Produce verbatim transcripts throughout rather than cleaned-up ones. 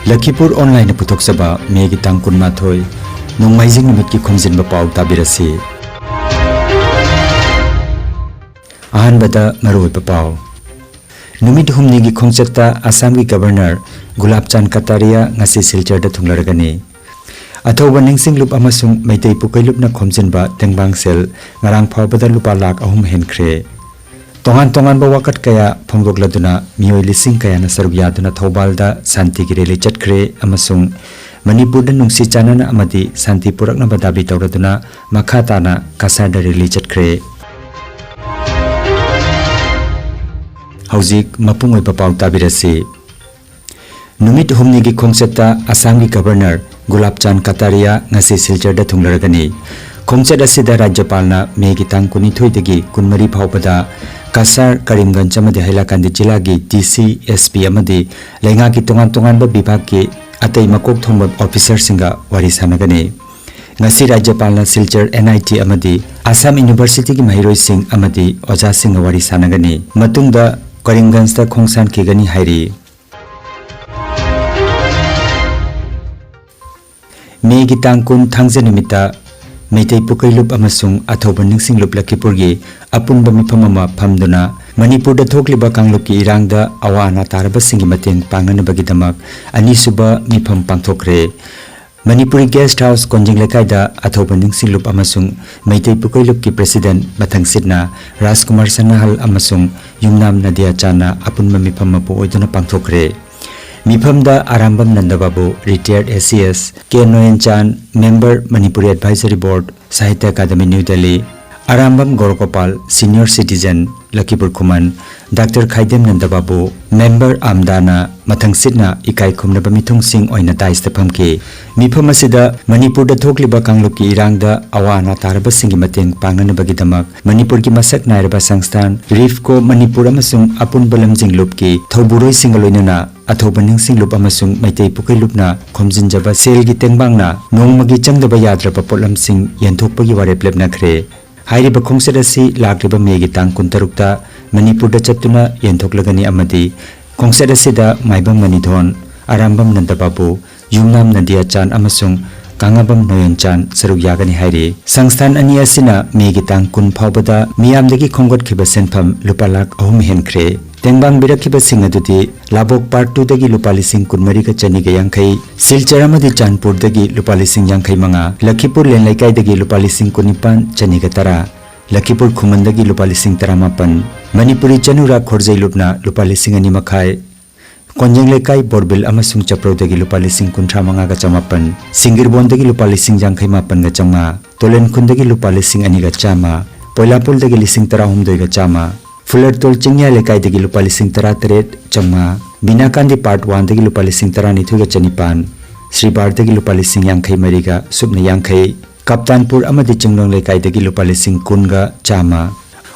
ꯂꯈꯤꯄꯨꯔ ꯑꯣꯟꯂꯥꯏꯟꯅ ꯄꯨꯊꯣꯛꯆꯕ ꯃꯦꯒꯤ ꯇꯥꯡ ꯀꯨꯟꯃꯥꯊꯣꯏ, ꯅꯣꯡꯃꯥꯏꯖꯤꯡ ꯅꯨꯃꯤꯠꯀꯤ ꯈꯣꯝꯖꯤꯟꯕ ꯄꯥꯎ ꯇꯥꯕꯤꯔꯁꯤ꯫ ꯑꯍꯥꯟꯕꯗ ꯃꯔꯨꯑꯣꯏꯕ ꯄꯥꯎ꯫ ꯅꯨꯃꯤꯠ ꯍꯨꯝꯅꯤꯒꯤ ꯈꯣꯡꯆꯠꯇ ꯑꯁꯥꯝꯒꯤ ꯒꯕꯔꯅꯔ ꯒꯨꯂꯥꯕ ꯆꯥꯟ ꯀꯇꯥꯔꯤꯌꯥ ꯉꯁꯤ ꯁꯤꯜꯆꯔꯗ ꯊꯨꯡꯂꯔꯒꯅꯤ꯫ ꯑꯊꯧꯕ ꯅꯤꯡꯁꯤꯡꯂꯨꯞ ꯑꯃꯁꯨꯡ ꯃꯩꯇꯩ ꯄꯨꯀꯩꯂꯨꯞꯅ ꯈꯣꯝꯖꯤꯟꯕ ꯇꯦꯡꯕꯥꯡ ꯁꯦꯜ ꯉꯔꯥꯡ ꯐꯥꯎꯕꯗ ꯂꯨꯄꯥ ꯂꯥꯈ ꯑꯍꯨꯝ ꯍꯦꯟꯈ꯭ꯔꯦ꯫ ꯇꯣꯉꯥꯟ ꯇꯣꯉꯥꯟꯕ ꯋꯥꯀꯠ ꯀꯌꯥ ꯐꯣꯡꯗꯣꯛꯂꯗꯨꯅ ꯃꯤꯑꯣꯏ ꯂꯤꯁꯤꯡ ꯀꯌꯥꯅ ꯁꯔꯨꯛ ꯌꯥꯗꯨꯅ ꯊꯧꯕꯥꯜꯗ ꯁꯥꯟꯇꯤꯒꯤ ꯔꯦꯂꯤ ꯆꯠꯈ꯭ꯔꯦ ꯑꯃꯁꯨꯡ ꯃꯅꯤꯄꯨꯔꯗ ꯅꯨꯡꯁꯤ ꯆꯥꯟꯅꯅ ꯑꯃꯗꯤ ꯁꯥꯟꯇꯤ ꯄꯨꯔꯛꯅꯕ ꯗꯥꯕꯤ ꯇꯧꯔꯗꯨꯅ ꯃꯈꯥ ꯇꯥꯅ ꯀꯁꯥꯔꯗ ꯔꯦꯂꯤ ꯆꯠꯈ꯭ꯔꯦ꯫ ꯍꯧꯖꯤꯛ ꯃꯄꯨꯡ ꯑꯣꯏꯕ ꯄꯥꯎ ꯇꯥꯕꯤꯔꯁꯤ꯫ ꯅꯨꯃꯤꯠ ꯍꯨꯝꯅꯤꯒꯤ ꯈꯣꯡꯆꯠꯇ ꯑꯁꯥꯝꯒꯤ ꯒꯕꯔꯅꯔ ꯒꯨꯂꯥꯕ ꯆꯥꯟ ꯀꯇꯥꯔꯤꯌꯥ ꯉꯁꯤ ꯁꯤꯜꯆꯔꯗ ꯊꯨꯡꯂꯔꯒꯅꯤ꯫ ꯈꯣꯡꯆꯠ ꯑꯁꯤꯗ ꯔꯥꯖ꯭ꯌꯄꯥꯜꯅ ꯃꯦꯒꯤ ꯇꯥꯡ ꯀꯨꯟꯅꯤꯊꯣꯏꯗꯒꯤ ꯀꯨꯟꯃꯔꯤ ꯐꯥꯎꯕꯗ ꯀꯁꯥꯔ, ꯀꯔꯤꯝꯒꯟꯖ ꯑꯃꯗꯤ ꯍꯩꯂꯥꯀꯥꯟꯗꯤ ꯖꯤꯂꯥꯒꯤ ꯗꯤ ꯁꯤ, ꯑꯦꯁ ꯄꯤ ꯑꯃꯗꯤ ꯂꯩꯉꯥꯛꯀꯤ ꯇꯣꯉꯥꯟ ꯇꯣꯉꯥꯟꯕ ꯕꯤꯚꯥꯒꯀꯤ ꯑꯇꯩ ꯃꯀꯣꯛ ꯊꯣꯡꯕ ꯑꯣꯐꯤꯁꯔꯁꯤꯡꯒ ꯋꯥꯔꯤ ꯁꯥꯟꯅꯒꯅꯤ꯫ ꯉꯁꯤ ꯔꯥꯖ꯭ꯌꯄꯥꯜꯅ ꯁꯤꯜꯆꯔ ꯑꯦꯟ ꯑꯥꯏ ꯇꯤ ꯑꯃꯗꯤ ꯑꯁꯥꯝ ꯌꯨꯅꯤꯚꯔꯁꯤꯇꯤꯒꯤ ꯃꯍꯩꯔꯣꯏꯁꯤꯡ ꯑꯃꯗꯤ ꯑꯣꯖꯥꯁꯤꯡꯒ ꯋꯥꯔꯤ ꯁꯥꯟꯅꯒꯅꯤ꯫ ꯃꯇꯨꯡꯗ ꯀꯔꯤꯝꯒꯟꯖꯇ ꯈꯣꯡꯁꯥꯟꯈꯤꯒꯅꯤ ꯍꯥꯏꯔꯤ꯫ ꯃꯦꯒꯤ ꯇꯥꯡ ꯀꯨꯟ ꯊꯥꯡꯖ ꯅꯨꯃꯤꯠꯇ ꯃꯩꯇꯩ ꯄꯨꯀꯩꯂꯨꯞ ꯑꯃꯁꯨꯡ ꯑꯊꯧꯕ ꯅꯤꯡꯁꯤꯡꯂꯨꯞ ꯂꯈꯤꯄꯨꯔꯒꯤ ꯑꯄꯨꯟꯕ ꯃꯤꯐꯝ ꯑꯃ ꯐꯝꯗꯨꯅ ꯃꯅꯤꯄꯨꯔꯗ ꯊꯣꯛꯂꯤꯕ ꯀꯥꯡꯂꯨꯞꯀꯤ ꯏꯔꯥꯡꯗ ꯑꯋꯥ ꯑꯅꯥ ꯇꯥꯔꯕꯁꯤꯡꯒꯤ ꯃꯇꯦꯡ ꯄꯥꯡꯅꯅꯕꯒꯤꯗꯃꯛ ꯑꯅꯤꯁꯨꯕ ꯃꯤꯐꯝ ꯄꯥꯡꯊꯣꯛꯈ꯭ꯔꯦ꯫ ꯃꯅꯤꯄꯨꯔꯤ ꯒꯦꯁꯠ ꯍꯥꯎꯁ ꯀꯣꯟꯖꯤꯡ ꯂꯩꯀꯥꯏꯗ ꯑꯊꯧꯕ ꯅꯤꯡꯁꯤꯡꯂꯨꯞ ꯑꯃꯁꯨꯡ ꯃꯩꯇꯩ ꯄꯨꯀꯩꯂꯨꯞꯀꯤ ꯄ꯭ꯔꯦꯁꯤꯗꯦꯟꯠ ꯃꯊꯪꯁꯤꯠꯅ ꯔꯥꯖꯀꯨꯃꯥꯔ ꯁꯅꯥꯍꯜ ꯑꯃꯁꯨꯡ ꯌꯨꯝꯅꯥꯝ ꯅꯗꯤꯌꯥ ꯆꯥꯟꯅ ꯑꯄꯨꯟꯕ ꯃꯤꯐꯝ ꯃꯄꯨ ꯑꯣꯏꯗꯨꯅ ꯄꯥꯡꯊꯣꯛꯈ꯭ꯔꯦ꯫ ꯃꯤꯐꯝꯗ ꯑꯔꯥꯝꯕꯝ ꯅꯟꯗꯕꯥꯕꯨ, ꯔꯤꯇꯥꯌꯔꯗ ꯑꯦ ꯁꯤ ꯑꯦꯁ, ꯀꯦ ꯅꯣꯌꯦꯟꯆꯥꯟ, ꯃꯦꯝꯕꯔ, ꯃꯅꯤꯄꯨꯔꯤ ꯑꯦꯗꯚꯥꯏꯖꯔꯤ ꯕꯣꯔꯗ, ꯁꯥꯍꯤꯇ꯭ꯌ ꯑꯀꯥꯗꯃꯤ, new Delhi, Arambam ꯒꯣꯔꯣꯒꯣꯄꯥꯜ, senior citizen, ꯂꯈꯤꯄꯨꯔ ꯈꯨꯃꯟ, ꯗꯥꯛꯇꯔ ꯈꯥꯏꯗꯦꯝ ꯅꯟꯗꯕꯥꯕꯨ, ꯃꯦꯝꯕꯔ ꯑꯥꯝꯗꯥꯅ ꯃꯊꯪꯁꯤꯠꯅ ꯏꯀꯥꯏ ꯈꯨꯝꯅꯕ ꯃꯤꯊꯨꯡꯁꯤꯡ ꯑꯣꯏꯅ ꯗꯥꯏꯁꯇ ꯐꯝꯈꯤ꯫ ꯃꯤꯐꯝ ꯑꯁꯤꯗ ꯃꯅꯤꯄꯨꯔꯗ ꯊꯣꯛꯂꯤꯕ ꯀꯥꯡꯂꯨꯞꯀꯤ ꯏꯔꯥꯡꯗ ꯑꯋꯥ ꯑꯅꯥ ꯇꯥꯔꯕꯁꯤꯡꯒꯤ ꯃꯇꯦꯡ ꯄꯥꯡꯅꯅꯕꯒꯤꯗꯃꯛ ꯃꯅꯤꯄꯨꯔꯒꯤ ꯃꯁꯛ ꯅꯥꯏꯔꯕ ꯁꯪꯁꯊꯥꯟ ꯔꯤꯐꯀꯣ ꯃꯅꯤꯄꯨꯔ ꯑꯃꯁꯨꯡ ꯑꯄꯨꯟꯕ ꯂꯝꯖꯤꯡ ꯂꯨꯞꯀꯤ ꯊꯧꯕꯨꯔꯣꯏꯁꯤꯡꯒ ꯂꯣꯏꯅꯅ ꯑꯊꯧꯕ ꯅꯤꯡꯁꯤꯡꯂꯨꯞ ꯑꯃꯁꯨꯡ ꯃꯩꯇꯩ ꯄꯨꯀꯩꯂꯨꯞꯅ ꯈꯣꯝꯖꯤꯟꯖꯕ ꯁꯦꯜꯒꯤ ꯇꯦꯡꯕꯥꯡꯅ ꯅꯣꯡꯃꯒꯤ ꯆꯪꯗꯕ ꯌꯥꯗ꯭ꯔꯕ ꯄꯣꯠꯂꯝꯁꯤꯡ ꯌꯦꯟꯊꯣꯛꯄꯒꯤ ꯋꯥꯔꯦꯞ ꯂꯦꯞꯅꯈ꯭ꯔꯦ꯫ ꯍꯥꯏꯔꯤꯕ ꯈꯣꯡꯆꯠ ꯑꯁꯤ ꯂꯥꯛꯂꯤꯕ ꯃꯦꯒꯤ ꯇꯥꯡ ꯀꯨꯟꯇꯔꯨꯛꯇ ꯃꯅꯤꯄꯨꯔꯗ ꯆꯠꯇꯨꯅ ꯌꯦꯟꯊꯣꯛꯂꯒꯅꯤ ꯑꯃꯗꯤ ꯈꯣꯡꯆꯠ ꯑꯁꯤꯗ ꯃꯥꯏꯕꯝ ꯃꯅꯤꯊꯣꯟ, ꯑꯔꯥꯝꯕꯝ ꯅꯟꯗꯕꯥꯕꯨ, ꯌꯨꯝꯅꯥꯝ ꯅꯟꯗꯤꯌꯥꯆꯥꯟ ꯑꯃꯁꯨꯡ ꯀꯥꯉꯥꯕꯝ ꯅꯣꯌꯟꯆꯥꯟ ꯁꯔꯨꯛ ꯌꯥꯒꯅꯤ ꯍꯥꯏꯔꯤ꯫ ꯁꯪꯁꯊꯥꯟ ꯑꯅꯤ ꯑꯁꯤꯅ ꯃꯦꯒꯤ ꯇꯥꯡ ꯀꯨꯟ ꯐꯥꯎꯕꯗ ꯃꯤꯌꯥꯝꯗꯒꯤ ꯈꯣꯝꯒꯠꯈꯤꯕ ꯁꯦꯟꯐꯝ ꯂꯨꯄꯥ ꯂꯥꯈ ꯑꯍꯨꯝ ꯍꯦꯟꯈ꯭ꯔꯦ꯫ ꯇꯦꯡꯕꯥꯡꯕꯤꯔꯛꯈꯤꯕꯁꯤꯡ ꯑꯗꯨꯗꯤ ꯂꯥꯕꯣꯛ ꯄꯥꯔꯠ ꯇꯨꯗꯒꯤ ꯂꯨꯄꯥ ꯂꯤꯁꯤꯡ ꯀꯨꯟꯃꯔꯤꯒ ꯆꯅꯤꯒ ꯌꯥꯡꯈꯩ, ꯁꯤꯜꯆꯔ ꯑꯃꯗꯤ ꯆꯥꯟꯄꯨꯔꯗꯒꯤ ꯂꯨꯄꯥ ꯂꯤꯁꯤꯡ ꯌꯥꯡꯈꯩ ꯃꯉꯥ, ꯂꯈꯤꯄꯨꯔ ꯂꯦꯟ ꯂꯩꯀꯥꯏꯗꯒꯤ ꯂꯨꯄꯥ ꯂꯤꯁꯤꯡ ꯀꯨꯟꯅꯤꯄꯥꯟ ꯆꯅꯤꯒ ꯇꯔꯥ, ꯂꯈꯤꯄꯨꯔ ꯈꯨꯃꯟꯗꯒꯤ ꯂꯨꯄꯥ ꯂꯤꯁꯤꯡ ꯇꯔꯥꯃꯥꯄꯟ, ꯃꯅꯤꯄꯨꯔꯤ ꯆꯅꯨꯔꯥ ꯈꯣꯔꯖꯩ ꯂꯨꯞꯅ ꯂꯨꯄꯥ ꯂꯤꯁꯤꯡ ꯑꯅꯤ ꯃꯈꯥꯏ, ꯀꯣꯟꯖꯦꯡ ꯂꯩꯀꯥꯏ ꯕꯣꯔꯕꯤꯜ ꯑꯃꯁꯨꯡ ꯆꯄ꯭ꯔꯧꯗꯒꯤ ꯂꯨꯄꯥ ꯂꯤꯁꯤꯡ ꯀꯨꯟꯊ꯭ꯔꯥ ꯃꯉꯥꯒ ꯆꯃꯥꯄꯟ, ꯁꯤꯡꯒꯤꯔꯕꯣꯟꯗꯒꯤ ꯂꯨꯄꯥ ꯂꯤꯁꯤꯡ ꯌꯥꯡꯈꯩ ꯃꯥꯄꯟꯒ ꯆꯥꯝꯃꯉꯥ, ꯇꯣꯂꯦꯟꯈꯨꯟꯗꯒꯤ ꯂꯨꯄꯥ ꯂꯤꯁꯤꯡ ꯑꯅꯤꯒ ꯆꯥꯝꯃ, ꯄꯣꯏꯂꯥꯄꯨꯜꯗꯒꯤ ꯂꯤꯁꯤꯡ ꯇꯔꯥꯍꯨꯝꯗꯣꯏꯒ ꯆꯥꯝꯃ, ꯐꯨꯂꯔꯇꯣꯜ ꯆꯤꯡꯌꯥ ꯂꯩꯀꯥꯏꯗꯒꯤ ꯂꯨꯄꯥ ꯂꯤꯁꯤꯡ ꯇꯔꯥꯇꯔꯦꯠ ꯆꯥꯝꯃꯉꯥ, ꯕꯤꯅꯥꯀꯥꯟꯗꯤ ꯄꯥꯔꯠ ꯋꯥꯟꯗꯒꯤ ꯂꯨꯄꯥ ꯂꯤꯁꯤꯡ ꯇꯔꯥꯅꯤꯊꯣꯏꯒ ꯆꯅꯤꯄꯥꯟ, ꯁ꯭ꯔꯤꯕꯥꯔꯗꯒꯤ ꯂꯨꯄꯥ ꯂꯤꯁꯤꯡ ꯌꯥꯡꯈꯩ ꯃꯔꯤꯒ ꯁꯨꯞꯅ ꯌꯥꯡꯈꯩ, ꯀꯞꯇꯥꯟꯄꯨꯔ ꯑꯃꯗꯤ ꯆꯤꯡꯂꯣꯡ ꯂꯩꯀꯥꯏꯗꯒꯤ ꯂꯨꯄꯥ ꯂꯤꯁꯤꯡ ꯀꯨꯟꯒ ꯆꯥꯝꯃ,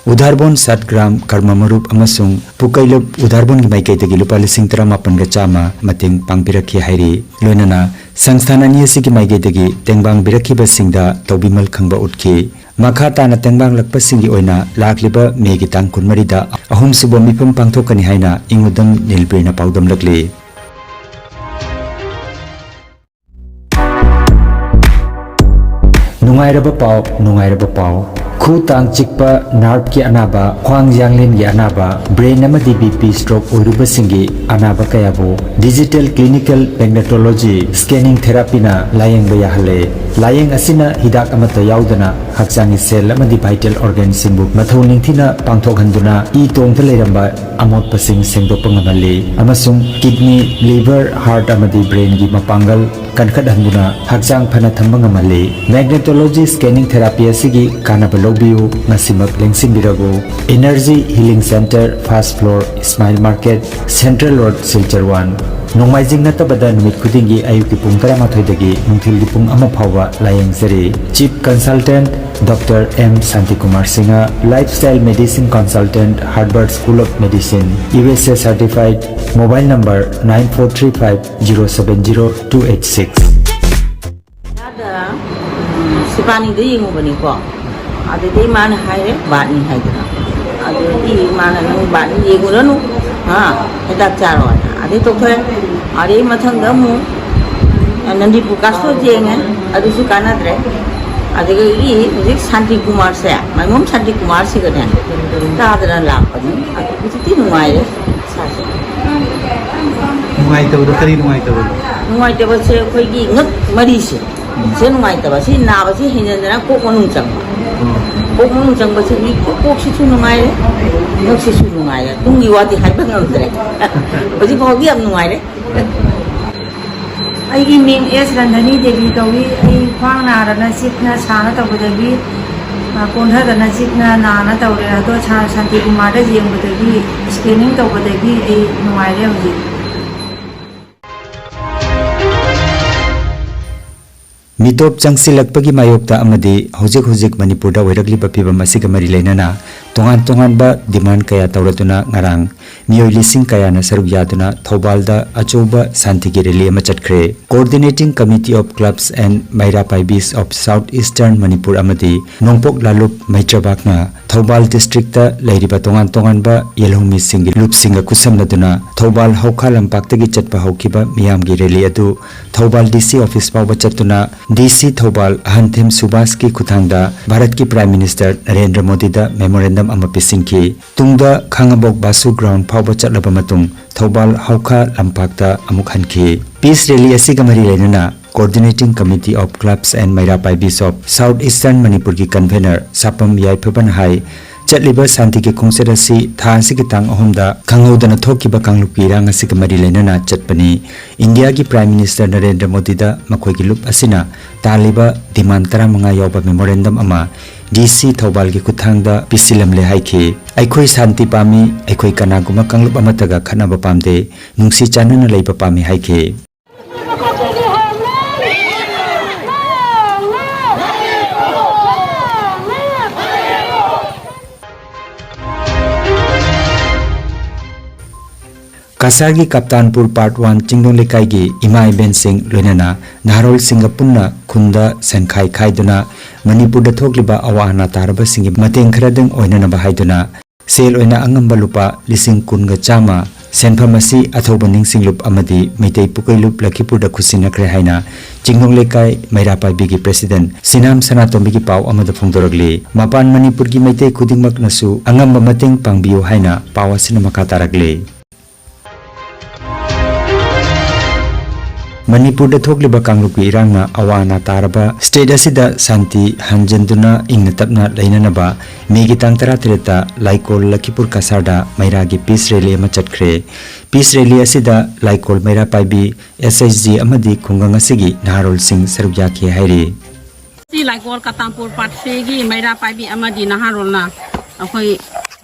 ꯎꯙꯥꯔꯕꯣꯟ ꯁꯠꯒ꯭ꯔꯥꯝ ꯀꯔꯃ ꯃꯔꯨꯞ ꯑꯃꯁꯨꯡ ꯄꯨꯀꯩꯂꯨꯞ ꯎꯙꯥꯔꯕꯣꯟꯒꯤ ꯃꯥꯏꯀꯩꯗꯒꯤ ꯂꯨꯄꯥ ꯂꯤꯁꯤꯡ ꯇꯔꯥꯃꯥꯄꯟꯒ ꯆꯥꯝꯃ ꯃꯇꯦꯡ ꯄꯥꯡꯕꯤꯔꯛꯈꯤ ꯍꯥꯏꯔꯤ꯫ ꯂꯣꯏꯅꯅ ꯁꯪꯁꯊꯥꯟ ꯑꯅꯤ ꯑꯁꯤꯒꯤ ꯃꯥꯏꯀꯩꯗꯒꯤ ꯇꯦꯡꯕꯥꯡꯕꯤꯔꯛꯈꯤꯕꯁꯤꯡꯗ ꯇꯧꯕꯤꯃꯜ ꯈꯪꯕ ꯎꯠꯈꯤ꯫ ꯃꯈꯥ ꯇꯥꯅ ꯇꯦꯡꯕꯥꯡꯂꯛꯄꯁꯤꯡꯒꯤ ꯑꯣꯏꯅ ꯂꯥꯛꯂꯤꯕ ꯃꯦꯒꯤ ꯇꯥꯡ ꯀꯨꯟꯃꯔꯤꯗ ꯑꯍꯨꯝꯁꯨꯕ ꯃꯤꯐꯝ ꯄꯥꯡꯊꯣꯛꯀꯅꯤ ꯍꯥꯏꯅ ꯏꯪꯎꯗꯝ ꯅꯤꯜꯕꯤꯔꯅ ꯄꯥꯎꯗꯝꯂꯛꯂꯤ꯫ ꯅꯨꯡꯉꯥꯏꯔꯕ ꯄꯥꯎ, ꯅꯨꯡꯉꯥꯏꯔꯕ ꯄꯥꯎ꯫ ꯈꯨ ꯇꯥꯡ ꯆꯤꯛꯄ, ꯅꯥꯔꯚꯀꯤ ꯑꯅꯥꯕ, ꯈ꯭ꯋꯥꯡ ꯌꯥꯡꯂꯦꯟꯒꯤ ꯑꯅꯥꯕ, ꯕ꯭ꯔꯦꯟ ꯑꯃꯗꯤ ꯕꯤ ꯄꯤ ꯁ꯭ꯇ꯭ꯔꯣꯛ ꯑꯣꯏꯔꯨꯕꯁꯤꯡꯒꯤ ꯑꯅꯥꯕ ꯀꯌꯥꯕꯨ ꯗꯤꯖꯤꯇꯦꯜ ꯀ꯭ꯂꯤꯅꯤꯀꯦꯜ ꯃꯦꯒꯅꯦꯇꯣꯂꯣꯖꯤ ꯁ꯭ꯀꯦꯅꯤꯡ ꯊꯦꯔꯥꯄꯤꯅ ꯂꯥꯌꯦꯡꯕ ꯌꯥꯍꯜꯂꯦ꯫ ꯂꯥꯌꯦꯡ ꯑꯁꯤꯅ ꯍꯤꯗꯥꯛ ꯑꯃꯠꯇ ꯌꯥꯎꯗꯅ ꯍꯛꯆꯥꯡꯒꯤ ꯁꯦꯜ ꯑꯃꯗꯤ ꯚꯥꯏꯇꯦꯜ ꯑꯣꯔꯒꯥꯟꯁꯤꯡꯕꯨ ꯃꯊꯧ ꯅꯤꯡꯊꯤꯅ ꯄꯥꯡꯊꯣꯛꯍꯟꯗꯨꯅ ꯏ ꯇꯣꯡꯗ ꯂꯩꯔꯝꯕ ꯑꯃꯣꯠꯄꯁꯤꯡ ꯁꯦꯡꯗꯣꯛꯄ ꯉꯝꯍꯜꯂꯤ ꯑꯃꯁꯨꯡ ꯀꯤꯗꯅꯤ, ꯂꯤꯚꯔ, ꯍꯥꯔꯠ ꯑꯃꯗꯤ ꯕ꯭ꯔꯦꯟꯒꯤ ꯃꯄꯥꯡꯒꯜ ꯀꯟꯈꯠꯍꯟꯗꯨꯅ ꯍꯛꯆꯥꯡ ꯐꯅ ꯊꯝꯕ ꯉꯝꯍꯜꯂꯤ꯫ ꯃꯦꯒꯅꯦꯇꯣꯂꯣꯖꯤ ꯁ꯭ꯀꯦꯅꯤꯡ ꯊꯦꯔꯥꯄꯤ ꯑꯁꯤꯒꯤ ꯀꯥꯟꯅꯕ ꯂꯧꯕꯤꯌꯨ, ꯉꯁꯤꯃꯛ ꯂꯦꯡꯁꯤꯟꯕꯤꯔꯕꯨ꯫ Energy healing centre, first floor, Ismail market, central road, Silchar one. ꯅꯣꯡꯃꯥꯏꯖꯤꯡ ꯅꯠꯇꯕꯗ ꯅꯨꯃꯤꯠ ꯈꯨꯗꯤꯡꯒꯤ ꯑꯌꯨꯛꯀꯤ ꯄꯨꯡ ꯇꯔꯥꯃꯥꯊꯣꯏꯗꯒꯤ ꯅꯨꯡꯊꯤꯜꯒꯤ ꯄꯨꯡ ꯑꯃ ꯐꯥꯎꯕ ꯂꯥꯌꯦꯡꯖꯔꯤ꯫ Chief consultant doctor M Shantikumar Singh, lifestyle medicine consultant, Harvard school of medicine, U S A certified, mobile number nine four three five zero seven zero two eight six. ꯑꯗ, ꯎꯝ, ꯁꯤꯕꯥꯅꯤꯗ ꯌꯦꯡꯉꯨꯕꯅꯤꯀꯣ꯫ ꯑꯗꯨꯗꯩ ꯃꯥꯅ ꯍꯥꯏꯔꯦ, ꯕꯥꯠꯅꯤ ꯍꯥꯏꯗꯅ꯫ ꯑꯗꯨꯗꯤ ꯃꯥꯅ, "ꯅꯪ ꯕꯥꯠꯅꯤ ꯌꯦꯡꯉꯨꯔꯅꯨ, ꯍꯥ, ꯍꯤꯗꯥꯛ ꯆꯥꯔꯣ" ꯍꯥꯏꯅ꯫ ꯑꯗꯩ ꯇꯣꯛꯊꯣꯛꯑꯦ꯫ ꯑꯗꯩ ꯃꯊꯪꯗ ꯑꯃꯨꯛ ꯅꯟꯗꯤꯄꯨꯔ ꯀꯥꯁꯇꯣ ꯌꯦꯡꯉꯦ, ꯑꯗꯨꯁꯨ ꯀꯥꯟꯅꯗ꯭ꯔꯦ꯫ ꯑꯗꯒꯤ ꯍꯧꯖꯤꯛ ꯁꯥꯟꯇꯤ ꯀꯨꯃꯥꯔꯁꯦ, ꯃꯥꯏꯃꯣꯝ ꯁꯥꯟꯇꯤ ꯀꯨꯃꯥꯔꯁꯤꯒꯅꯦ ꯇꯥꯗꯅ ꯂꯥꯛꯄꯅꯤ꯫ ꯑꯗꯨ ꯍꯧꯖꯤꯛꯇꯤ ꯅꯨꯡꯉꯥꯏꯔꯦ ꯏꯁꯥꯁꯦ꯫ ꯅꯨꯡꯉꯥꯏꯇꯕꯗꯣ ꯀꯔꯤ ꯅꯨꯡꯉꯥꯏꯇꯕꯅꯣ? ꯅꯨꯡꯉꯥꯏꯇꯕꯁꯦ ꯑꯩꯈꯣꯏꯒꯤ ꯉꯛ ꯃꯔꯤꯁꯦ, ꯁꯤꯗ ꯅꯨꯡꯉꯥꯏꯇꯕ꯫ ꯁꯤ ꯅꯥꯕꯁꯤ ꯍꯦꯟꯖꯟꯗꯅ ꯀꯣꯛ ꯃꯅꯨꯡ ꯆꯪꯕ꯫ ꯀꯣꯛ ꯃꯅꯨꯡ ꯆꯪꯕꯁꯤꯗꯤ ꯀꯣꯛꯁꯤꯁꯨ ꯅꯨꯡꯉꯥꯏꯔꯦ, ꯉꯛꯁꯤꯁꯨ ꯅꯨꯡꯉꯥꯏꯔꯦ꯫ ꯇꯨꯡꯒꯤ ꯋꯥꯗꯤ ꯍꯥꯏꯕ ꯉꯝꯗ꯭ꯔꯦ꯫ ꯍꯧꯖꯤꯛ ꯐꯥꯎꯗꯤ ꯌꯥꯝ ꯅꯨꯡꯉꯥꯏꯔꯦ꯫ ꯑꯩꯒꯤ ꯃꯤꯡ ꯑꯦꯁ ꯔꯟꯙꯅꯤ ꯗꯦꯕꯤ ꯀꯧꯏ꯫ ꯑꯩ ꯈ꯭ꯋꯥꯡ ꯅꯥꯗꯅ ꯆꯤꯞꯅ ꯁꯥꯅ ꯇꯧꯕꯗꯒꯤ, ꯑ, ꯀꯣꯟꯊꯗꯅ ꯆꯤꯞꯅ ꯅꯥꯅ ꯇꯧꯔꯦ꯫ ꯑꯗꯣ ꯁꯥ-, ꯁꯥꯟꯇꯤꯀꯨꯃꯥꯔꯗ ꯌꯦꯡꯕꯗꯒꯤ, ꯁ꯭ꯀꯦꯅꯤꯡ ꯇꯧꯕꯗꯒꯤ ꯑꯩ ꯅꯨꯡꯉꯥꯏꯔꯦ ꯍꯧꯖꯤꯛ꯫ ꯃꯤꯇꯣꯞ ꯆꯪꯁꯤꯜꯂꯛꯄꯒꯤ ꯃꯥꯌꯣꯛꯇ ꯑꯃꯗꯤ ꯍꯧꯖꯤꯛ ꯍꯧꯖꯤꯛ ꯃꯅꯤꯄꯨꯔꯗ ꯑꯣꯏꯔꯛꯂꯤꯕ ꯐꯤꯕꯝ ꯑꯁꯤꯒ ꯃꯔꯤ ꯂꯩꯅꯅ ꯇꯣꯉꯥꯟ ꯇꯣꯉꯥꯟꯕ demand ꯀꯌꯥ ꯇꯧꯔꯗꯨꯅ ꯉꯔꯥꯡ ꯃꯤꯑꯣꯏ ꯂꯤꯁꯤꯡ ꯀꯌꯥꯅ ꯁꯔꯨꯛ ꯌꯥꯗꯨꯅ ꯊꯧꯕꯥꯜꯗ ꯑꯆꯧꯕ ꯁꯥꯟꯇꯤꯒꯤ rally ꯑꯃ ꯆꯠꯈ꯭ꯔꯦ꯫ Coordinating Committee of Clubs and ꯃꯩꯔꯥ ꯄꯥꯏꯕꯤꯁ of South Eastern Manipur ꯑꯃꯗꯤ ꯅꯣꯡꯄꯣꯛ ꯂꯥꯂꯨꯞ ꯃꯩꯇ꯭ꯔꯕꯥꯛꯅ ꯊꯧꯕꯥꯜ districtꯇ ꯂꯩꯔꯤꯕ ꯇꯣꯉꯥꯟ ꯇꯣꯉꯥꯟꯕ ꯌꯦꯜꯍꯧꯃꯤꯁꯤꯡꯒꯤ ꯂꯨꯞꯁꯤꯡꯒ ꯈꯨꯠꯁꯝꯅꯗꯨꯅ ꯊꯧꯕꯥꯜ ꯍꯧꯈꯥ ꯂꯝꯄꯥꯛꯇꯒꯤ ꯆꯠꯄ ꯍꯧꯈꯤꯕ ꯃꯤꯌꯥꯝꯒꯤ rally ꯑꯗꯨ ꯊꯧꯕꯥꯜ DC office ꯐꯥꯎꯕ ꯆꯠꯇꯨꯅ DC ꯊꯧꯕꯥꯜ ꯑꯍꯟꯊꯦꯝ ꯁꯨꯕꯥꯁꯀꯤ ꯈꯨꯠꯊꯥꯡꯗ ꯚꯥꯔꯠꯀꯤ Prime Minister ꯅꯔꯦꯟꯗ꯭ꯔ ꯃꯣꯗꯤꯗ memorandum ꯑꯃ ꯄꯤꯁꯤꯟꯈꯤ꯫ ꯇꯨꯡꯗ ꯈꯥꯉꯕꯣꯛ ꯕꯥꯁꯨ ground ꯐꯥꯎꯕ ꯆꯠꯂꯕ ꯃꯇꯨꯡ ꯊꯧꯕꯥꯜ ꯍꯧꯈꯥ ꯂꯝꯄꯥꯛꯇ ꯑꯃꯨꯛ ꯍꯟꯈꯤ꯫ Peace rally ꯑꯁꯤꯒ ꯃꯔꯤ ꯂꯩꯅꯅ Coordinating Committee of Clubs and ꯃꯩꯔꯥ ꯄꯥꯏꯕꯤꯁ of South Eastern ꯃꯅꯤꯄꯨꯔꯒꯤ convener ꯁꯥꯄꯝ ꯌꯥꯏꯐꯕꯅ ꯍꯥꯏ, ꯆꯠꯂꯤꯕ ꯁꯥꯟꯇꯤꯒꯤ ꯈꯣꯡꯆꯠ ꯑꯁꯤ ꯊꯥ ꯑꯁꯤꯒꯤ ꯇꯥꯡ ꯑꯍꯨꯝꯗ ꯈꯪꯍꯧꯗꯅ ꯊꯣꯛꯈꯤꯕ ꯀꯥꯡꯂꯨꯞꯀꯤ ꯏꯔꯥꯡ ꯑꯁꯤꯒ ꯃꯔꯤ ꯂꯩꯅꯅ ꯆꯠꯄꯅꯤ꯫ ꯏꯟꯗꯤꯌꯥꯒꯤ Prime Minister ꯅꯔꯦꯟꯗ꯭ꯔ ꯃꯣꯗꯤꯗ ꯃꯈꯣꯏꯒꯤ ꯂꯨꯞ ꯑꯁꯤꯅ ꯇꯥꯜꯂꯤꯕ demand ꯇꯔꯥꯃꯉꯥ ꯌꯥꯎꯕ memorandum ꯑꯃ DC ꯊꯧꯕꯥꯜꯒꯤ ꯈꯨꯠꯊꯥꯡꯗ ꯄꯤꯁꯤꯜꯂꯝꯂꯦ ꯍꯥꯏꯈꯤ꯫ "ꯑꯩꯈꯣꯏ ꯁꯥꯟꯇꯤ ꯄꯥꯝꯃꯤ, ꯑꯩꯈꯣꯏ ꯀꯅꯥꯒꯨꯝꯕ ꯀꯥꯡꯂꯨꯞ ꯑꯃꯠꯇꯒ ꯈꯠꯅꯕ ꯄꯥꯝꯗꯦ, ꯅꯨꯡꯁꯤ ꯆꯥꯟꯅꯅ ꯂꯩꯕ ꯄꯥꯝꯃꯤ" ꯍꯥꯏꯈꯤ꯫ ꯀꯁꯥꯔꯒꯤ ꯀꯞꯇꯥꯟꯄꯨꯔ Part One ꯆꯤꯡꯅꯨꯡ ꯂꯩꯀꯥꯏꯒꯤ ꯏꯃꯥ ꯏꯕꯦꯟꯁꯤꯡ ꯂꯣꯏꯅꯅ ꯅꯍꯥꯔꯣꯜꯁꯤꯡꯒ ꯄꯨꯟꯅ ꯈꯨꯟꯗ ꯁꯦꯟꯈꯥꯏ ꯈꯥꯏꯗꯨꯅ ꯃꯅꯤꯄꯨꯔꯗ ꯊꯣꯛꯂꯤꯕ ꯑꯋꯥ ꯑꯅꯥ ꯇꯥꯔꯕꯁꯤꯡꯒꯤ ꯃꯇꯦꯡ ꯈꯔꯗꯪ ꯑꯣꯏꯅꯅꯕ ꯍꯥꯏꯗꯨꯅ ꯁꯦꯜ ꯑꯣꯏꯅ ꯑꯉꯝꯕ ꯂꯨꯄꯥ ꯂꯤꯁꯤꯡ ꯀꯨꯟꯒ ꯆꯥꯝꯃ ꯁꯦꯟꯐꯝ ꯑꯁꯤ ꯑꯊꯧꯕ ꯅꯤꯡꯁꯤꯡꯂꯨꯞ ꯑꯃꯗꯤ ꯃꯩꯇꯩ ꯄꯨꯀꯩꯂꯨꯞ ꯂꯈꯤꯄꯨꯔꯗ ꯈꯨꯠꯁꯤꯟꯅꯈ꯭ꯔꯦ ꯍꯥꯏꯅ ꯆꯤꯡꯅꯨꯡ ꯂꯩꯀꯥꯏ ꯃꯩꯔꯥ ꯄꯥꯏꯕꯤꯒꯤ ꯄ꯭ꯔꯦꯁꯤꯗꯦꯟꯠ ꯁꯤꯅꯥꯝ ꯁꯅꯥꯇꯣꯝꯕꯤꯒꯤ ꯄꯥꯎ ꯑꯃꯗ ꯐꯣꯡꯗꯣꯔꯛꯂꯤ꯫ ꯃꯄꯥꯟ ꯃꯅꯤꯄꯨꯔꯒꯤ ꯃꯩꯇꯩ ꯈꯨꯗꯤꯡꯃꯛꯅꯁꯨ ꯑꯉꯝꯕ ꯃꯇꯦꯡ ꯄꯥꯡꯕꯤꯌꯨ ꯍꯥꯏꯅ ꯄꯥꯎ ꯑꯁꯤꯅ ꯃꯈꯥ ꯇꯥꯔꯛꯂꯤ꯫ ꯃꯅꯤꯄꯨꯔꯗ ꯊꯣꯛꯂꯤꯕ ꯀꯥꯡꯂꯨꯞꯀꯤ ꯏꯔꯥꯡꯅ ꯑꯋꯥ ꯑꯅꯥ ꯇꯥꯔꯕ ꯁ꯭ꯇꯦꯠ ꯑꯁꯤꯗ ꯁꯥꯟꯇꯤ ꯍꯟꯖꯤꯟꯗꯨꯅ ꯏꯪꯅ ꯇꯞꯅ ꯂꯩꯅꯅꯕ ꯃꯦꯒꯤ ꯇꯥꯡ ꯇꯔꯥꯇꯔꯦꯠꯇ ꯂꯥꯏꯀꯣꯜ ꯂꯈꯤꯄꯨꯔ ꯀꯁꯥꯔꯗ ꯃꯩꯔꯥꯒꯤ ꯄꯤꯁ ꯔꯦꯂꯤ ꯑꯃ ꯆꯠꯈ꯭ꯔꯦ꯫ ꯄꯤꯁ ꯔꯦꯂꯤ ꯑꯁꯤꯗ ꯂꯥꯏꯀꯣꯜ ꯃꯩꯔꯥ ꯄꯥꯏꯕꯤ, ꯑꯦꯁ ꯑꯩꯆ ꯖꯤ ꯑꯃꯗꯤ ꯈꯨꯡꯒꯪ ꯑꯁꯤꯒꯤ ꯅꯍꯥꯔꯣꯜꯁꯤꯡ ꯁꯔꯨꯛ ꯌꯥꯈꯤ ꯍꯥꯏꯔꯤ꯫ ꯁꯤ ꯂꯥꯏꯀꯣꯜ ꯀꯇꯥꯝꯄꯨꯔ ꯄꯥꯠꯁꯤꯒꯤ ꯃꯩꯔꯥ ꯄꯥꯏꯕꯤ ꯑꯃꯗꯤ ꯅꯍꯥꯔꯣꯜꯅ ꯑꯩꯈꯣꯏ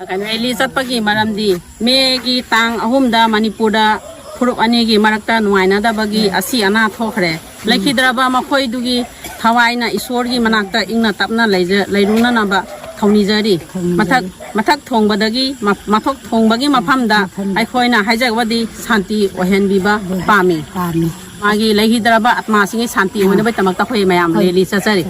ꯀꯩꯅꯣ ꯔꯦꯂꯤ ꯆꯠꯄꯒꯤ ꯃꯔꯝꯗꯤ ꯃꯦꯒꯤ ꯇꯥꯡ ꯑꯍꯨꯝꯗ ꯃꯅꯤꯄꯨꯔꯗ ꯐꯨꯔꯨꯞ ꯑꯅꯤꯒꯤ ꯃꯔꯛꯇ ꯅꯨꯡꯉꯥꯏꯅꯗꯕꯒꯤ ꯑꯁꯤ ꯑꯅꯥ ꯊꯣꯛꯈ꯭ꯔꯦ꯫ ꯂꯩꯈꯤꯗ꯭ꯔꯕ ꯃꯈꯣꯏꯗꯨꯒꯤ ꯊꯋꯥꯏꯅ ꯏꯁꯣꯔꯒꯤ ꯃꯅꯥꯛꯇ ꯏꯪꯅ ꯇꯞꯅ ꯂꯩꯖ-, ꯂꯩꯔꯨꯅꯅꯕ ꯊꯧꯅꯤꯖꯔꯤ꯫ ꯊꯧꯅꯤꯖꯔꯤ꯫ ꯃꯊꯛ, ꯃꯊꯛ ꯊꯣꯡꯕꯗꯒꯤ ꯃ-, ꯃꯊꯛ ꯊꯣꯡꯕꯒꯤ ꯃꯐꯝꯗ ꯃꯐꯝꯗ ꯑꯩꯈꯣꯏꯅ ꯍꯥꯏꯖꯕꯗꯤ ꯁꯥꯟꯇꯤ ꯑꯣꯏꯍꯟꯕꯤꯕ ꯄꯥꯝꯃꯤ꯫ ꯄꯥꯝꯃꯤ꯫ ꯃꯥꯒꯤ ꯂꯩꯈꯤꯗ꯭ꯔꯕ ꯑꯥꯠꯃꯥꯁꯤꯡꯒꯤ ꯁꯥꯟꯇꯤ ꯑꯥ꯫ ꯑꯣꯏꯅꯕꯒꯤꯗꯃꯛꯇ ꯑꯩꯈꯣꯏ ꯃꯌꯥꯝ ꯍꯣꯏ꯫ ꯔꯦꯂꯤ ꯆꯠꯆꯔꯤ꯫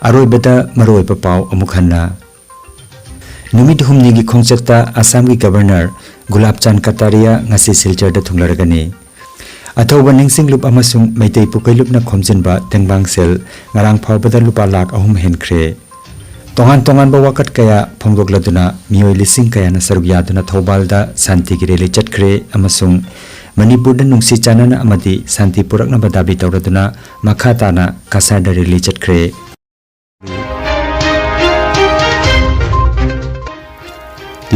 ꯑꯔꯣꯏꯕꯗ ꯃꯔꯨꯑꯣꯏꯕ ꯄꯥꯎ ꯑꯃꯨꯛ ꯍꯟꯅ꯫ ꯅꯨꯃꯤꯠ ꯍꯨꯝꯅꯤꯒꯤ ꯈꯣꯡꯆꯠꯇ ꯑꯁꯥꯝꯒꯤ ꯒꯕꯔꯅꯔ ꯒꯨꯂꯥꯕ ꯆꯥꯟꯗ ꯀꯇꯥꯔꯤꯌꯥ ꯉꯁꯤ ꯁꯤꯜꯆꯔꯗ ꯊꯨꯡꯂꯔꯒꯅꯤ꯫ ꯑꯊꯧꯕ ꯅꯤꯡꯁꯤꯡꯂꯨꯞ ꯑꯃꯁꯨꯡ ꯃꯩꯇꯩ ꯄꯨꯀꯩꯂꯨꯞꯅ ꯈꯣꯝꯖꯤꯟꯕ ꯇꯦꯡꯕꯥꯡ ꯁꯦꯜ ꯉꯔꯥꯡ ꯐꯥꯎꯕꯗ ꯂꯨꯄꯥ ꯂꯥꯈ ꯑꯍꯨꯝ ꯍꯦꯟꯈ꯭ꯔꯦ꯫ ꯇꯣꯉꯥꯟ ꯇꯣꯉꯥꯟꯕ ꯋꯥꯀꯠ ꯀꯌꯥ ꯐꯣꯡꯗꯣꯛꯂꯗꯨꯅ ꯃꯤꯑꯣꯏ ꯂꯤꯁꯤꯡ ꯀꯌꯥꯅ ꯁꯔꯨꯛ ꯌꯥꯗꯨꯅ ꯊꯧꯕꯥꯜꯗ ꯁꯥꯟꯇꯤꯒꯤ ꯔꯦꯂꯤ ꯆꯠꯈ꯭ꯔꯦ ꯑꯃꯁꯨꯡ ꯃꯅꯤꯄꯨꯔꯗ ꯅꯨꯡꯁꯤ ꯆꯥꯟꯅꯅ ꯑꯃꯗꯤ ꯁꯥꯟꯇꯤ ꯄꯨꯔꯛꯅꯕ ꯗꯥꯕꯤ ꯇꯧꯔꯗꯨꯅ ꯃꯈꯥ ꯇꯥꯅ ꯀꯁꯥꯔꯗ ꯔꯦꯂꯤ ꯆꯠꯈ꯭ꯔꯦ꯫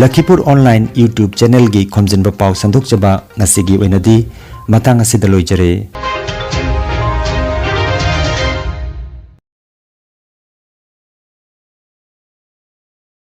ꯂꯈꯤꯄꯨꯔ ꯑꯣꯟꯂꯥꯏꯟ YouTube ꯆꯦꯅꯦꯜꯒꯤ ꯈꯣꯝꯖꯤꯟꯕ ꯄꯥꯎ ꯁꯟꯗꯣꯛꯆꯕ ꯉꯁꯤꯒꯤ ꯑꯣꯏꯅꯗꯤ ꯃꯇꯥꯡ ꯑꯁꯤꯗ ꯂꯣꯏꯖꯔꯦ꯫